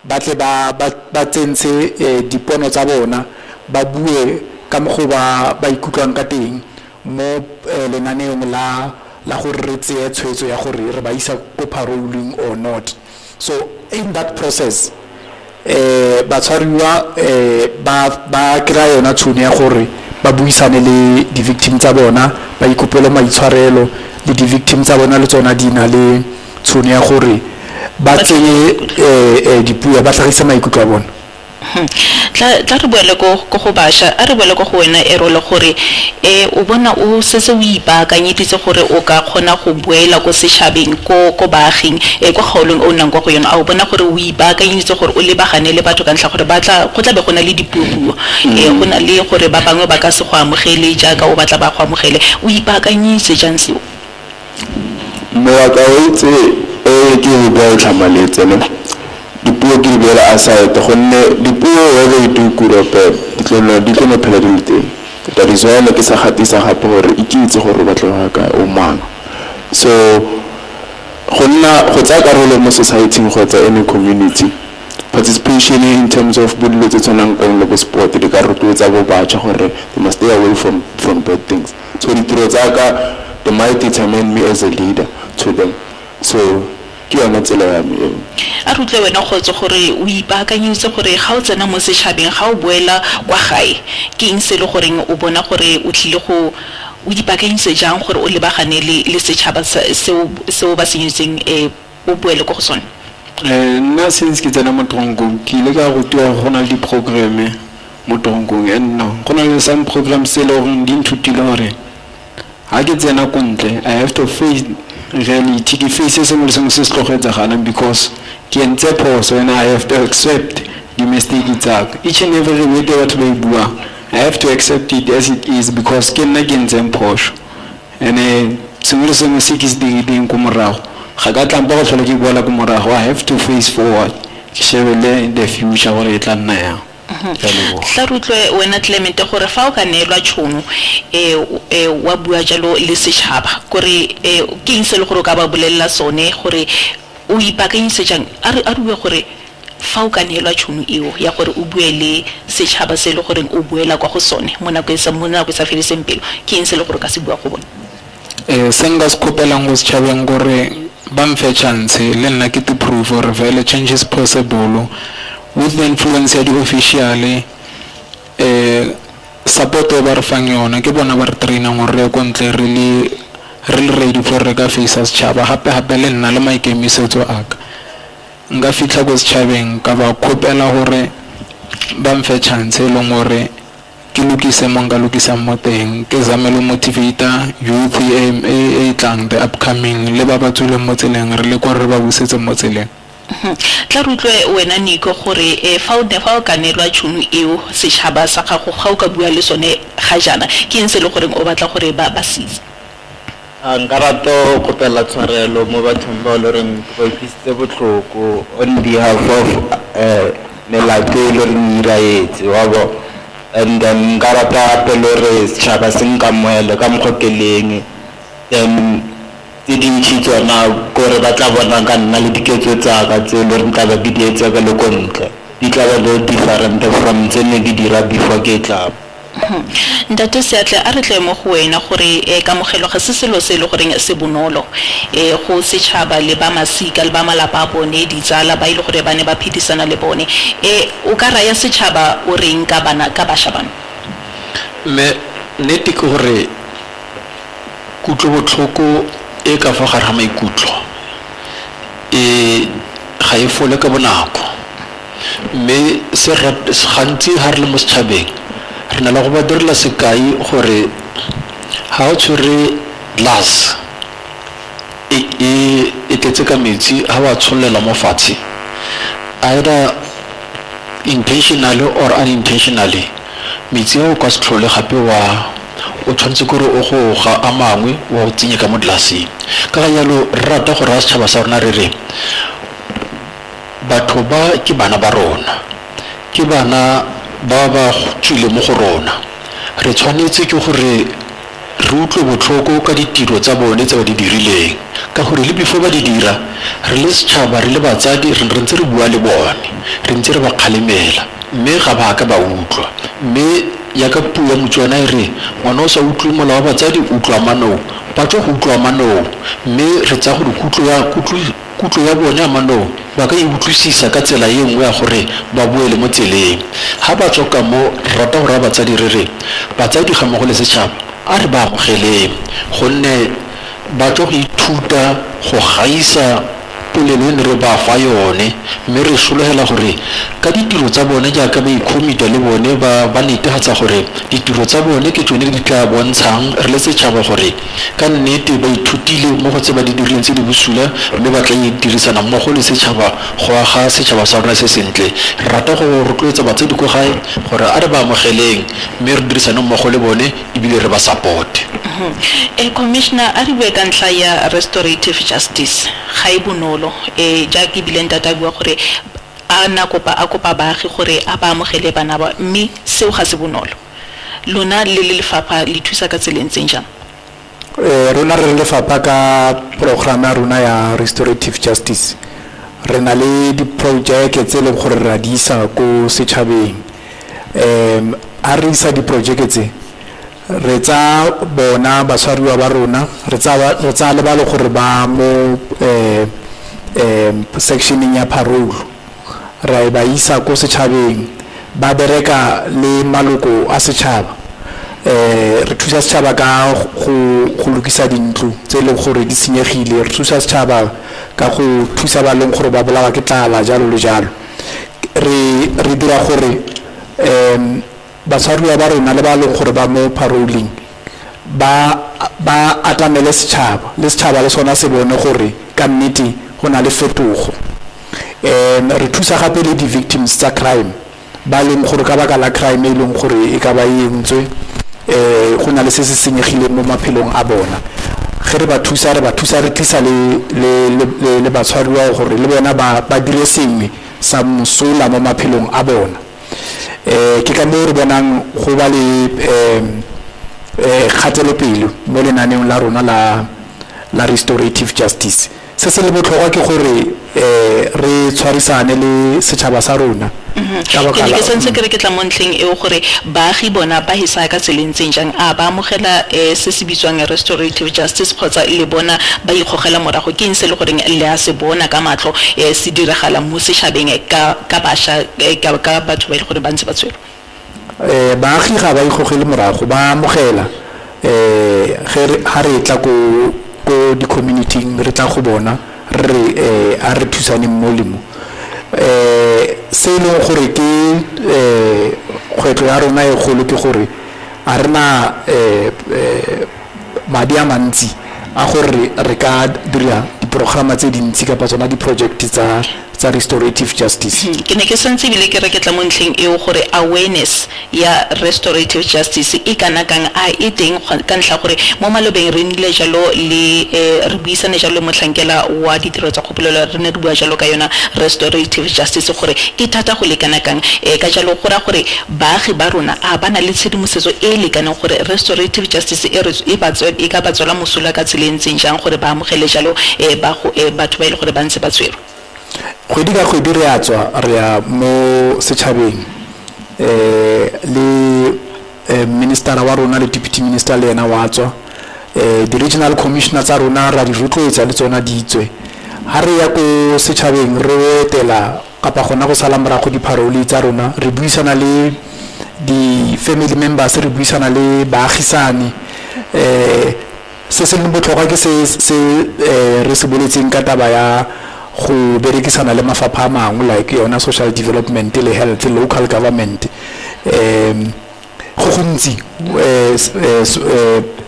Speaker 5: ba tle ba tsentshe dipono tsa bona, ba bue ka mokgwa ba ikutlwang ka teng mo lenaneong la gore re tseye tshwetso ya gore re ba isa ko paroling or not. So in that process batshwariwa ba kry-a yona tšhono ya gore ba buisane le di-victim tsa bona, ba ikopele maitshwarelo le di-victim tsa bona, le tsona di na le tšhono ya gore ba tsenye dipuo, ba tlhagise maikutlo a bona.
Speaker 1: Tla re boele ko go bašwa, a re boele ko go wena Errol gore o bona o setse o ipaakanyeditse gore o ka kgona go boela ko setšhabeng, ko baaging ko kgaolong o nnang kwa go yone. A o bona gore o ipaakanyeditse gore o lebagane le batho ka ntlha gore go tla be go na le dipuopuo, go na le gore ba bangwe ba ka se go amogele jaaka o batla ba go amogele, o ipaakanyeditse jang seo?
Speaker 2: Mme wa ka o itse ke e bua o tlhamaletse ne, dipuo ke di beela aside gonne dipuo whether you do good or bad di tlo no phela di le teng. That is why ne ke sa gatisa gape gore ikitse gore o batla go ya kae, o mang. So go nna go tsaya karolo mo society-ing kgotsa any community, participation in terms of bo dilo tse tshwanang kang le bo sport di ka rotloetsa bo batjha gore they must stay away from bad things. So ditiro tsa ka they might determine me as a leader to them. So ke yona tsela ya me eo.
Speaker 1: A re utlwe wena Kgotso gore o ipaakanyeditse gore ga o tsena mo setšhabeng, ga o boela kwa gae, ke eng se e le goreng o bona gore o tlile go o ipaakanyeditse jang gore o lebagane le setšhaba seo ba senyeditseng, o boele ko go sone?
Speaker 3: Nna since ke tsena mo tronkong ke ile ka rutiwa go na le di-programme mo tronkong, and no go na le some programs tse e le goreng di nthutile gore ga ke tsena ko ntle I have to face reality, ke face sengwe le sengwe se se tlo go etsagalang because ke entse phoso and I have to accept di-mistake tsaka. Each and every word batho ba e buang I have to accept it as it is because ke nna ke entseng phoso, and sengwe le sengwe se ke se dirileng ko morago ga ka tlampa go tlhola ke boela ko morago. I have to face forward, ke shebele the future gore e tla nna yang.
Speaker 1: Tla re utlwe wena Clement gore fa o ka neelwa tšhono wa bua jalo le setšhaba gore ke eng se le gore o ka ba bolelela sone gore o ipaakanyeditse jang? A re bue gore fa o ka neelwa tšhono eo ya gore o bue le setšhaba se e le goreng o buela kwa go sone mo nako e sa fediseng pelo, ke eng se le gore o ka se bua go bone?
Speaker 4: Se nka se kgopelang go setšhabeng gore ba mfe chance le nna ke to prove gore vele change is possible with the influence ya di-official, support e ba re fang yona ke bona ba re trainang gore re ye ko ntle re le ready for re ka face setšhaba. Gape gape le nna le maikemisetso a ka nka fitlha ko setšhabeng ka ba kgopela gore ba mfe chance e leng gore ke lokise mo nka lokisang mo teng, ke zame le motivata youth e tlang the upcoming le ba ba tswileng mo tseleng re le gore re ba busetse mo tseleng.
Speaker 1: Tla re utlwe wena Nico gore fa o ka neelwa tšhono eo setšhaba sa gago ga o ka bua le sone ga jaana, ke eng se e le goreng o batla gore ba se itse?
Speaker 12: Nka rata go kopela tshwarelo mo bathong ba e le goreng ba utlwisitse botlhoko on behalf of melato e le goreng e iraetse wa bo. And then nka rata gape le gore setšhaba se nkamoele ka mokgwa ke leng. Then tse dintšhi tsona kore ba tla bona ka nna le diketso tsaka tse e le goreng tla ba ke di etsa ka le ko ntle, di tla ba le different from tse ne ke dira before ke tla.
Speaker 1: Ntate Seatle, a re tle mo go wena gore kamogelo ga se selo se e le goreng se bonolo go setšhaba le ba masika le ba malapa a bone, ditsala ba e le gore ba ne ba phedisana le bone. O ka raya setšhaba o reng ka bana, ka bašwa bano?
Speaker 6: Mme nnete ke gore kutlobotlhoko e ka fa gare ga maikutlo e ga e fole ka bonako, mme se gantsi ga re le mo setšhabeng re na le go ba direla sekai gore ga o tshwere glass e tletse ka metsi, ga wa tshollela mo fatshe, either intentionally or unintentionally, metsi a o ka se tlhole gape wa o tshwanetse kore o go ga a mangwe wa o tsenye ka mo glasseng. Ka ga jalo re rata go raya setšhaba sa rona re re batho ba ke bana ba rona, ke bana ba ba tswile mo go rona, re tshwanetse ke gore re utlwe botlhoko ka ditiro tsa bone tse ba di dirileng, ka gore le before ba di dira re le setšhaba, re le batsadi, re ntse re bua le bone, re ntse re ba kgalemela, mme ga ba ka ba utlwa. Mme jaaka puo ya Motswana e re ngwana o sa utlwe molao wa batsadi, utlwa manong, ba tswa go utlwa manong, mme re tsaya gore kutlo ya bone ya manong ba ka e utlwisisa ka tsela e nngwe ya gore ba boele mo tseleng. Ga ba tswa ka mo, re rata go raya batsadi re re batsadi ga mmogo le setšhaba a re ba amogeleng, gonne ba tswa go ithuta go gaisa polelo e ne re ba fa yone, mme re sologela gore ka ditiro tsa bone jaaka ba ikgomita le bone ba netefatsa gore ditiro tsa bone ke tsone di tla bontshang re le setšhaba gore ka nnete ba ithutile mo go tse ba di dirileng tse di bosula, mme ba tla dirisana mmogo le setšhaba go aga setšhaba sa rona se sentle. Re rata go rotloetsa batsadi ko gae gore a re ba amogeleng, mme re dirisane mmogo le bone ebile re ba support.
Speaker 1: Commissioner, a re bue ka ntlha ya restorative justice, ga e bonolo jaaka ebile ntate a bua gore a na kopa, a kopa baagi gore a ba amogele bana ba, mme seo ga se bonolo. Lona le le lefapha le thusa ka tsela e ntseng jang?
Speaker 5: Rona re le lefapha ka program ya rona ya restorative justice, re na le diprojeke tse e leng gore ra di isa ko setšhabeng. A re isa diprojeke tse, re tsa bona batshwariwa ba rona, re tsa le ba le gore ba mo sectioneng ya parole, ra ba isa ko setšhabeng, ba bereka le maloko a setšhaba. Re thusa setšhaba ka go lokisa dintlo tse e leng gore di senyegile, re thusa setšhaba ka go thusa ba leng gore ba bolawa ke tlala, jalo le jalo. Re dira gore batshwariwa ba rona le ba leng gore ba mo paroling ba atamele setšhaba, le setšhaba le sona se bone gore ka nnete go na le fetogo. Re thusa gape le di-victims tsa crime ba leng gore ka baka la crime e leng gore e ka ba e entswe, go na le se se senyegileng mo maphelong a bona. Ge re ba thusa, re ba thusa re tlisa le batshwariwa gore le bona ba dire sengwe sa mosola mo maphelong a bona. Ke ka moo re bonang go ba le kgatelopele mo lenaneong la rona la restorative justice. Se se le botlhokwa ke gore re tshwarisane le setšhaba sa rona.
Speaker 1: Ke ne ke santse ke re ke tla mo ntlheng eo gore baagi bona ba hisa ka tsela e ntseng jang, a ba amogela se se bitswang restorative justice kgotsa le bona ba ikgogela morago? Ke eng se le goreng le a se bona ka matlho se diragala mo setšhabeng ka bašwa, ka batho ba e le gore ba ntse ba tshwerwe?
Speaker 5: Baagi ga ba ikgogele morago, ba amogela. Ge re tla ko di-community-ing, re tla go bona re a re thusaneng mo le mo. Se e leng gore ke kgwetlho ya rona e kgolo ke gore a rena madi a mantsi a gore re ka dira diprograma tse dintsi kapa tsona di-project tsa tsa restorative justice.
Speaker 1: Ke ne ke santse ebile ke re ke tla mo ntlheng eo gore awareness ya restorative justice e kana kang, a e teng ka ntlha gore mo malobeng re nnile jalo le re buisane jalo le motlhankela wa ditiro tsa kgopolelo, re ne re bua jalo ka yona restorative justice gore e thata go le kana kang. Ka jalo go raya gore baagi ba rona a ba na le tshedimosetso e e lekaneng gore restorative justice e ka ba tswela mosola ka tsela e ntseng jang gore ba amogele jalo batho ba e le gore ba ntse ba tshwerwe.
Speaker 5: Kgwedi ka kgwedi re a tswa re ya mo setšhabeng, le ministera wa rona le deputy minister le ena wa tswa, di-regional commissioner tsa rona ra di rotloetsa le tsona di tswe. Ha re ya ko setšhabeng re etela kapa gona go sala morago di-parole tsa rona, re buisana le di-family members, re buisana le baagisani. Se se leng botlhokwa ke se re se boletseng ka taba ya go berekisana le mafapha a mangwe like yona social development le health, local government. Go gontsi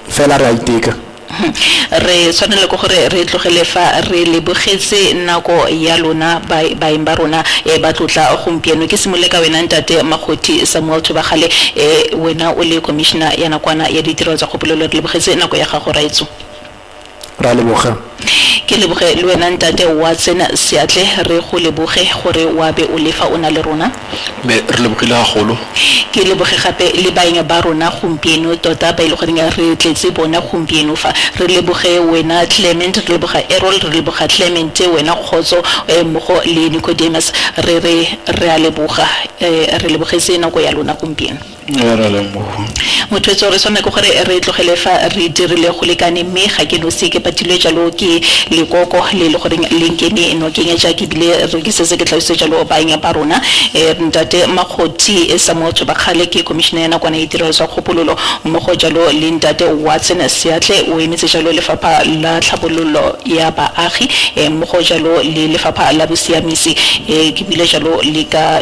Speaker 5: fela re a iteka.
Speaker 1: Re tshwanela ke gore re tlogele fa re lebogetse nako ya lona baeng ba rona ba tlotla gompieno. Ke simolole ka wena ntate Makgothi Samuel Thobakgale, wena o le commissioner ya nakwana ya ditiro tsa kgopolelo, re lebogetse nako ya gago raetso.
Speaker 5: Ra leboga.
Speaker 1: Ke leboge le wena ntate Watson Seatle, re go leboge gore wa be o lefa o na le rona.
Speaker 6: Mme re lebogile haholo.
Speaker 1: Ke leboge gape le baeng ba rona gompieno tota ba e le goreng re tletse bona gompieno fa. Re leboge wena Clement, re leboga Errol, re leboga Clement, wena Kgotso, mmogo le Nicodemus, re re a leboga, re lebogetse nako ya lona gompieno. Motho re tshwanela ke gore re tlogele fa re dirile go lekane, mme ga ke nosi ke patilwe jalo ke lekoko le le goreng le nkeme nokeng jaaka ebile re ke setse ke tlhalositse jalo baeng ba rona. Ntate Makgothi Samuel Thobakgale ke commissioner ya nakwana ya ditirelo tsa kgopololo, mmogo jalo le ntate Watson Seatle o emetse jalo lefapha la tlhabololo ya baagi, mmogo jalo le lefapha la bosiamisi. Ke bile jalo le ka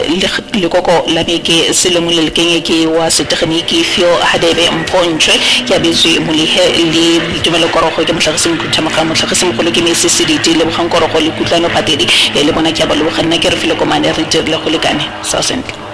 Speaker 1: lekoko la me ke Selomolelekeng ke wa setegeniki Phil Hadebe Mpontshwe, ke abetswe Molehe le Boitumelo Korogo ke motlhagisi mokhuduthamaga, motlhagisi mogolo ke Mese Sediti, Lebogang Korogo le Kutlwano Phatedi, le bona ke a ba leboga. Nna ke re file komane re dirile go lekane sa sentle.